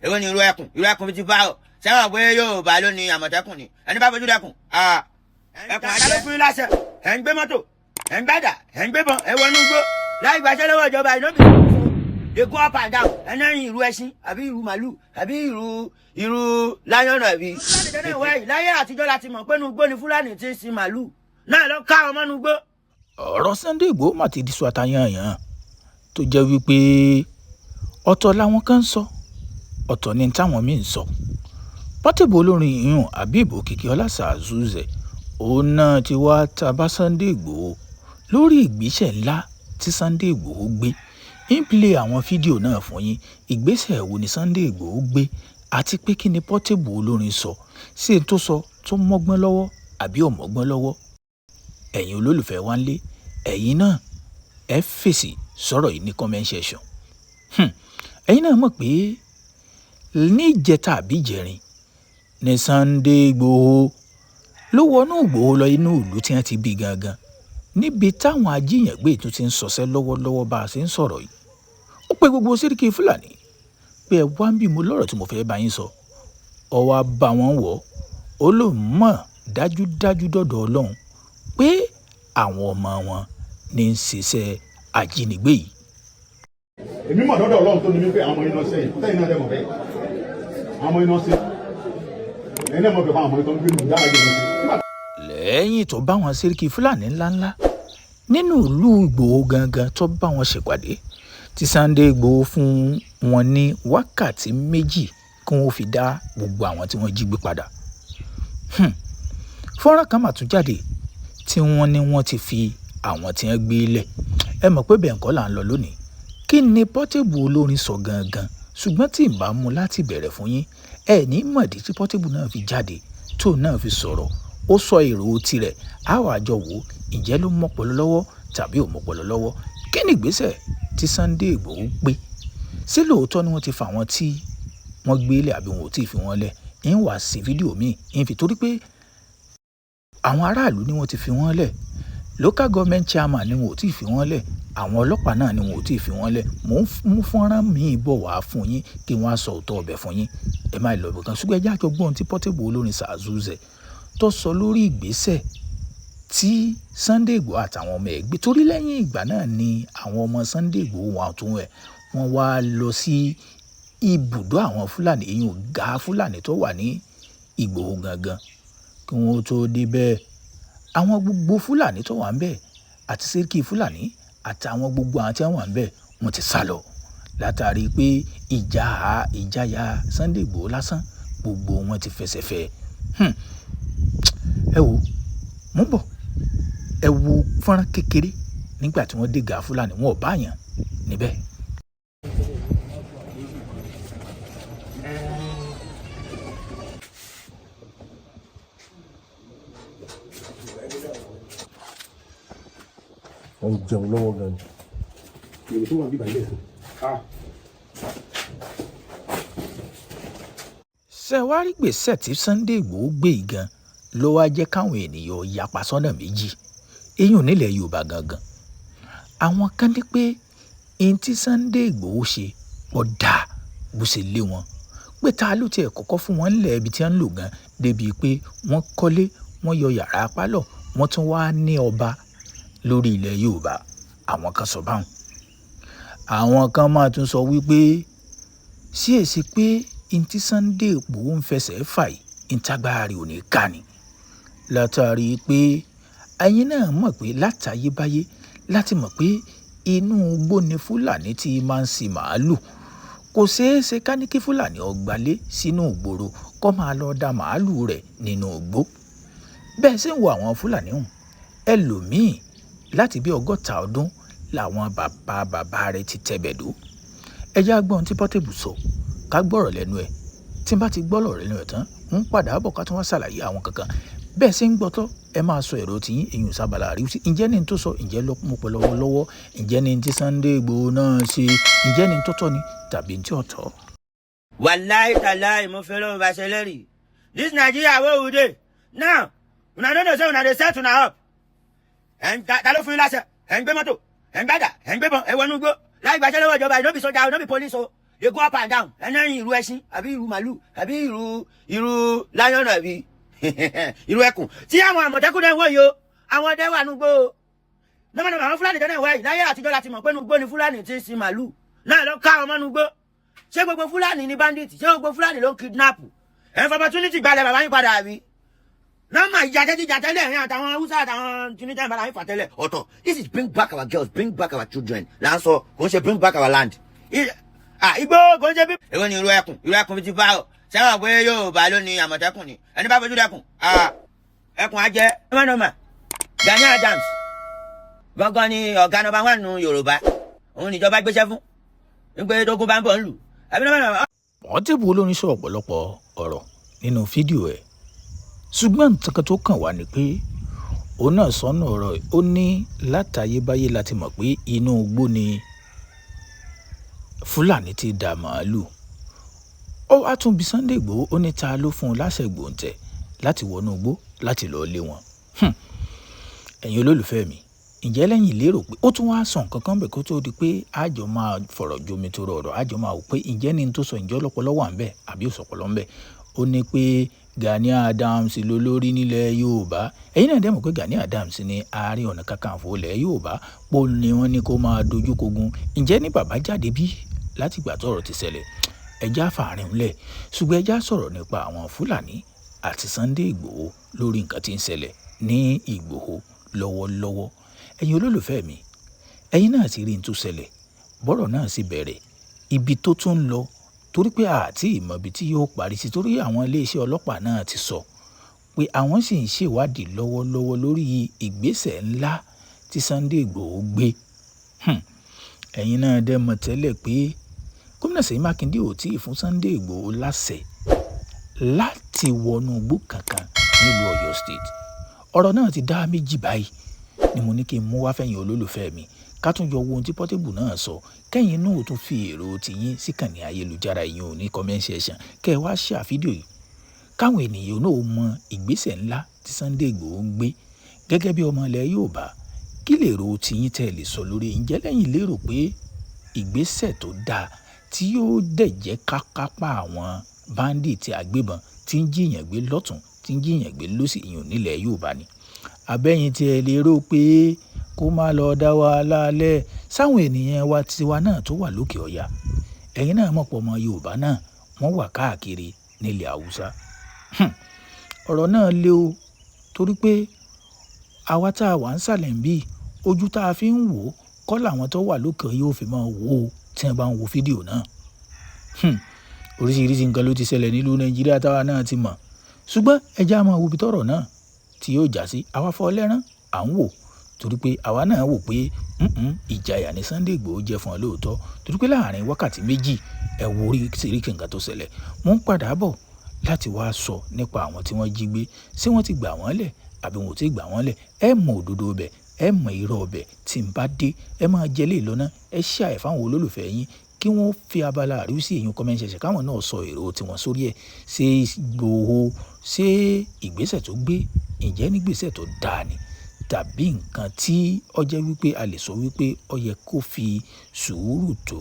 Èwo ni irú ẹkùn? Irú ẹkùn bíi ti bá ọ sẹ́wọ̀n pé Yorùbá ló ní Àmọ̀tẹ́kùn ni ẹni bá fojú dẹkùn. Ẹkùn àdá ló fún yín láṣẹ. Ẹ̀ ń gbé mọ́tò, ẹ̀ ń gbàdà, ẹ̀ ń gbébọn, ẹ̀ wọnú igbó láì gbàṣẹ lọ́wọ́ ìjọba. Ìnáwó dey go up and down. Ẹni ìrù ẹṣin àbí ìrù màlúù àbí ìrù lion àbí. Láyé àtijọ́ láti mọ̀ pé inú igbó ni Fúlàní ti ń sin màlúù náà lọ ká ọmọ inú igbó. Ọ̀rọ̀ Sunday Igboho mà ti di sọ àtàyànyàn, tó jẹ́ wípé ọ̀tọ̀ làwọn kan ń sọ, ọ̀tọ̀ ni táwọn míì ń sọ. Portable olórin ìyún Habeeb Okikiola Zazuzẹ, òun náà ti wá ta bá Sunday Igboho lórí ìgbésẹ̀ ńlá tí Sunday Igboho gbé. Ń play àwọn fídíò náà fún yín. Ìgbésẹ̀ wo ni Sunday Igboho gbé, àti pé kí ni Portable olórin sọ sí n tó sọ, tó mọ́gbọ́n lọ́wọ́ àbí ò mọ́gbọ́n lọ́wọ́? Ẹ̀yin olólùfẹ́ wa ńlé, ẹ̀yin náà ẹ fèsì sọ̀rọ̀ yìí ní comment section. Ẹ̀yin náà mọ̀ pé níjẹta àbí ìjẹrin ní Sunday Igboho ló wọnú Ìgbòho lọ inú ìlú tí wọ́n ti bí gangan, níbi táwọn ajíyàngbé tún ti ń ṣọṣẹ́ lọ́wọ́lọ́wọ́ bá a ṣe ń sọ̀rọ̀ yìí. Ó pe gbogbo sẹ́ríkì Fúlàní pé ẹ wá ń bí, mo lọ́rọ̀ tí mo fẹ́ bá yín sọ. Ọ wá bá wọn wọ̀, ó lóun mọ̀ dájúdájú dọ̀dọ̀ Ọlọ́run pé àwọn ọmọ wọn ní ń ṣiṣẹ́ ajínigbé yìí. Èmi mọ̀ dọ́dọ̀ Ọlọ́run tó ní mí pé àwọn ọmọ yín náà sẹ́yìn tẹ́yìn náà dẹ̀ mọ̀ bẹ́ẹ̀. Àwọn ọmọ yín náà ṣe, ẹ̀yin náà mọ̀ bẹ́ẹ̀ fún àwọn ọmọ yín tó ń gbé nù dára jẹ́ lọ sí. Lẹ́yìn tó bá wọn sẹ́ríkì Fúlàní ńláńlá nínú ìlú Ìgbòho gangan, tó bá wọn ṣèpàdé, tí Sunday Ìgbòho fún wọn ní wákàtí 2 kí wọ́n fi dá gbogbo àwọn tí wọ́n jí gbé padà. Fọ́nrán kan mà tún jáde tí wọ́n ní wọ́n ti fi àwọn tí wọ́n gbé lẹ̀. Ẹ mọ̀ pé bẹ́ẹ̀ kọ́ là ń lọ lónìí. Kí ni Portable olórin sọ gangan? Ṣùgbọ́n tí ì bá mú láti bẹ̀rẹ̀ fún yín, ẹ ní mọ̀dí tí Portable náà fi jáde, tó náà fi sọ̀rọ̀. Ó sọ èrò tirẹ̀, á wàá jọ wò ó, ǹjẹ́ ló mọ́pọlọ lọ́wọ́ tàbí ò mọ́pọlọ lọ́wọ́? Kí ni ìgbésẹ̀ tí Sunday Igboho gbé? Ṣé lóòótọ́ ni wọ́n ti fà wọ́n tí wọ́n gbé lẹ̀, àbí wọn ò tí ì fi wọ́n lẹ̀? Ń wá sí fídíò míì ń fi, torí pé àwọn aráàlú ni wọ́n ti fi wọ́n lẹ̀, local government chairman ni wọn ò tí ì fi wọ́n lẹ̀, àwọn ọlọ́pàá náà ni wọn ò tí ì fi wọ́n lẹ̀. Mò ń mú fọ́nrán míì bọ̀ wá fún yín kí wọ́n á sọ òótọ́ ọbẹ̀ fún yín. Ẹ má lọ ibìkan, ṣùgbọ́n ẹ jẹ́ àjọ gbọ́n tí Portable olórin Zazuzẹ tó sọ lórí ìgbésẹ̀ tí Sunday Igboho àtàwọn ọmọ ẹ̀ gbé, torí lẹ́yìn ìgbà náà ni àwọn ọmọ Sunday Igboho wọn àtún ẹ̀ wọ́n wá lọ sí ibùdó àwọn Fúlàní, èyí ò ga Fúlàní tó wà ní Ìgbòho gangan. Kí wọ́n tó débẹ̀, àwọn gbogbo Fúlàní tó wà ń bẹ̀ àti sẹ́ríkì Fúlàní àtàwọn gbogbo àwọn tí wọ́n wà ń bẹ̀, wọ́n ti sá lọ látàrí pé ìjà ìjáyà Sunday Igboho lásán, gbogbo wọn ti fẹsẹ̀ fẹ́. Ẹ wo, mò ń bọ̀. Ẹ wo fọ́nrán kékeré nígbà tí wọ́n dé gàá Fúlàní, wọn ò bá yàn níbẹ̀. Wọ́n jẹun lọ́wọ́ gan ni. Èrò tó wà níbà ilé ẹ̀sìn. Ṣé wàá rí gbèsè tí Sunday Igboho gbé yìí gan ló wáá jẹ́ káwọn ènìyàn yapa sọ́nà méjì, eyín nílẹ̀ Yorùbá gangan? Àwọn kan ní pé ihun tí Sunday Igboho ṣe ó dáa bó ṣe lé wọn, pé ta ló tiẹ̀ kọ́kọ́ fún wọn nílẹ̀ ibi tí wọ́n ń lò gan, débi pé wọ́n kọ́lé, wọ́n yọ yàrá pálọ̀, wọ́n tún wá ní ọba lórí ilẹ̀ Yorùbá. Àwọn kan sọ báwọn. Àwọn kan máa tún sọ wípé sí èsì pé ihun tí Sunday Igboho ń fẹsẹ̀ fà yìí ń tágbára rẹ̀ ò ní ká ni, látàrí pé ẹ̀yin náà mọ̀ pé látayébáyé láti mọ̀ pé inú igbó ni Fúlàní ti máa ń sin màálù. Kò ṣeé ṣe ká ní kí Fúlàní ó gbalé sínú ìgboro, kó máa lọ da màálù rẹ̀ nínú igbó. Bẹ́ẹ̀ sì ń wo àwọn Fúlàní hùn, ẹlòmíì láti bí 60 ọdún làwọn bàbá bàbá rẹ̀ ti tẹ̀bẹ̀dó. Ẹ já gbọ́n tí Portable sọ, ká gbọ́rọ̀ lẹ́nu ẹ̀. Tí n bá ti gbọ́rọ̀ lẹ́nu ẹ̀ tán, ń padà bọ̀ ká tún wá ṣàlàyé àwọn kankan. Bẹ́ẹ̀ sì ń gbọ́ tọ́, ẹ máa sọ èrò tiyín èyí sábàlá àríwísí. Ǹjẹ́ ní tó sọ, ǹjẹ́ ló mú pẹ̀lú lọ́wọ́? Ǹjẹ́ ní tí Sunday Igboho náà ṣe, ǹjẹ́ ní tọ́tọ́ ni tàbí tí ọ̀tọ̀? Wàláì tàláì, mo fẹ́ lọ́wọ́ bá ṣe lẹ́rìí. This Nigeria wey we dey now, una no know say una dey set una up. Ẹ̀ ń ta ló fún yín láṣẹ? Ẹ̀ ń gbé mọ́tò, ẹ̀ ń gbàdà, ẹ̀ ń gbébọn, ẹ̀ wọnú igbó láì gbàṣẹ lọ́wọ́ ìjọba. No be soldier, no be police o. They go up and down. Ẹni ẹyin ìrù ẹṣin àbí ìrù màlúù àbí ìrù lion àbí ìrù ẹkùn. Tí àwọn Àmọ̀tẹ́kùn náà wọ̀ yìí o, àwọn ọdẹ wà núgbó o. Lọ́mọdé àwọn Fúlàní tẹ́lẹ̀ wáyìí, láyé àtijọ́ láti mọ̀ pé núgbó ni Fúlàní ti ń sin màlúù. Náà lọ ká ọmọ núgbó. Ṣé gbogbo Fúlàní ni bandit? Ṣé gbogbo Fúlàní ló ń kidnap? Ẹ̀ ń fọ opportunity gbalẹ̀ bàbá yín padà àbí? Nọ́ọ̀mà ìjà tẹ́tí jà tẹ́lẹ̀ ẹ̀rín àtàwọn Haúsá àtàwọn Tunisia ìbára yín fà tẹ́lẹ̀ ọ̀tọ̀. This is bring back our girls, bring back our children là ń sọ, kò ń ṣe bring back our land. Igbó kò ń ṣe bí. Èwo ni irú ẹkùn? Irú ẹkùn fi ti bá ọ sẹ́wọ̀n pé Yorùbá ló ní Àmọ̀tẹ́kùn ni. Ẹni bá fojú dẹkùn, ẹkùn á jẹ́. Nọ́ọ̀mà Gani Adams gangan ni ọ̀gá number one nu Yorùbá, òun níjọba gbéṣẹ́ fún wípé tógun bá ń bọ̀ ń lù. Àbí nọ́ọ̀mà. Portable olórin sọ ọ̀pọ̀lọpọ̀ ọ̀rọ̀ nínú fídíò ẹ̀, ṣùgbọ́n nǹkan tó kàn wá ni pé òun náà sọnù ọ̀rọ̀. Ó ní látayébáyé láti mọ̀ pé inú igbó ni Fúlàní ti dà màálù. Ó wá tún bí Sunday Igboho, ó ní ta ló fún un láṣẹ gbòǹtẹ̀ láti wọnú igbó láti lọ́ọ́ lé wọn? Ẹ̀yin olólùfẹ́ mi, ǹjẹ́ lẹ́yìn lérò pé ó tún wá sọ nǹkan kan bẹ̀ kó tó di pé àjọ máa fọ̀rọ̀ jomi tó rọrọ̀, àjọ máa wò pé ǹjẹ́ ní tó sọ, ǹjẹ́ ọlọ́pọlọ wà ń bẹ̀ àbí òsọpọlọ ń bẹ̀? Ó ní pé Gani Adams ló lórí nílẹ̀ Yorùbá. Ẹ̀yin náà dẹ̀ mọ̀ pé Gani Adams ní Ààrẹ Ọ̀nà Kakanfò ilẹ̀ Yorùbá pò ní wọ́n ní kó máa dojú kogun. Ǹjẹ́ ní bàbá jáde bí látìgbà tọ́rọ̀ ti ṣẹlẹ̀? Ẹjá fàárín ńlẹ̀, ṣùgbọ́n ẹjá sọ̀rọ̀ nípa àwọn Fúlàní àti Sunday Ìgbòho lórí nǹkan tí ń ṣẹlẹ̀ ní Ìgbòho lọ́wọ́lọ́wọ́. Ẹ̀yin olólùfẹ́ mi, ẹ̀yin náà ti rí n tó ṣẹlẹ̀, bọ́rọ̀ náà sì bẹ̀rẹ̀, ibi tó tún ń lọ, torí pé àti ìmọ̀ ibi tí yóò parí sí, torí àwọn iléeṣẹ́ ọlọ́pàá náà ti sọ pé àwọn sì ń ṣèwádìí lọ́wọ́lọ́wọ́ lórí ìgbésẹ̀ ńlá tí Sunday Ìgbòho gbé. Ẹ̀yin náà dẹ̀ mọ̀ tẹ́lẹ̀ pé gómìnà Ṣèyí Mákindé ò tí ì fún Sunday Ìgbòho láṣẹ láti wọnú igbó kankan nílùú Ọ̀yọ́ State. Ọ̀rọ̀ náà ti dá méjì báyìí ni mo ní kí n mú wá fẹ̀yìn olólùfẹ́ mi, ká tún jọ wo ohun tí Portable náà sọ, kẹ́yìn náà ó tún fi èrò tiyín síkànnì ayélujára yìí ò ní comment section, kẹ́ ẹ wá share fídíò yìí káwọn ènìyàn náà mọ ìgbésẹ̀ ńlá tí Sunday Igboho ń gbé gẹ́gẹ́ bí ọmọ ilẹ̀ Yorùbá. Kí lèrò tiyín tẹ́ ẹ lè sọ lórí? Ǹjẹ́ lẹ́yìn lérò pé ìgbésẹ̀ tó dáa tí yóò dẹ̀ jẹ́ ká kápá àwọn bandit agbébọn tí ń jíyàn gbé lọ́tún, tí ń jíyàn gbé lósì ìyún nílẹ̀ Yorùbá ni, àbẹ́yìn tí ẹ lérò pé kó má lọ dá wàhálà lẹ̀ sáwọn ènìyàn wa tiwa náà tó wà lókè ọ̀yà? Ẹ̀yin náà mọ̀ pọ̀ ọmọ Yorùbá náà wọ́n wà káàkiri nílẹ̀ Haúsá. Ọ̀rọ̀ náà le o, torí pé àwa tá a wà ń sàlẹ̀ ń bí, ojú tá a fi ń wò ó kọ́ làwọn tó wà lókè yóò fi máa wò ó tí wọ́n bá ń wo fídíò náà. Oríṣiríṣi nǹkan ló ti ṣẹlẹ̀ nílùú Nàìjíríà táwa náà ti mọ̀, ṣùgbọ́n ẹ já máa wo ibi tọ́rọ̀ náà tí yóò já sí. Àwa fọ́ lẹ́rán à ń wò, torí pé àwa náà wò pé ìjayà ní Sunday Igboho jẹ́ fún ọ lóòótọ́, torí pé láàrin wákàtí 2, ẹ wo oríṣiríṣi nǹkan tó ṣẹlẹ̀. Mo ń padà bọ̀ láti wá sọ nípa àwọn tí wọ́n jí gbé. Ṣé wọ́n ti gbà wọ́n lẹ̀ àbí wọn ò tí ì gbà wọ́n lẹ̀? Ẹ mọ òdodo ọbẹ̀, ẹ mọ irọ́ ọbẹ̀ tí n bá dé. Ẹ máa jẹ lé lọ́nà, ẹ share ẹ̀ fáwọn olólùfẹ́ yín kí wọ́n fi abala àríwísí èyí comment section, káwọn náà sọ èrò tiwọn sórí ẹ̀. Ṣé Ìgbòho, ṣé ìgbésẹ̀ tó gbé, ǹjẹ́ nígbésẹ̀ tó dáa ni, tàbí nǹkan tí ó jẹ́ wípé a lè sọ wípé ó yẹ kó fi sùúrù tó?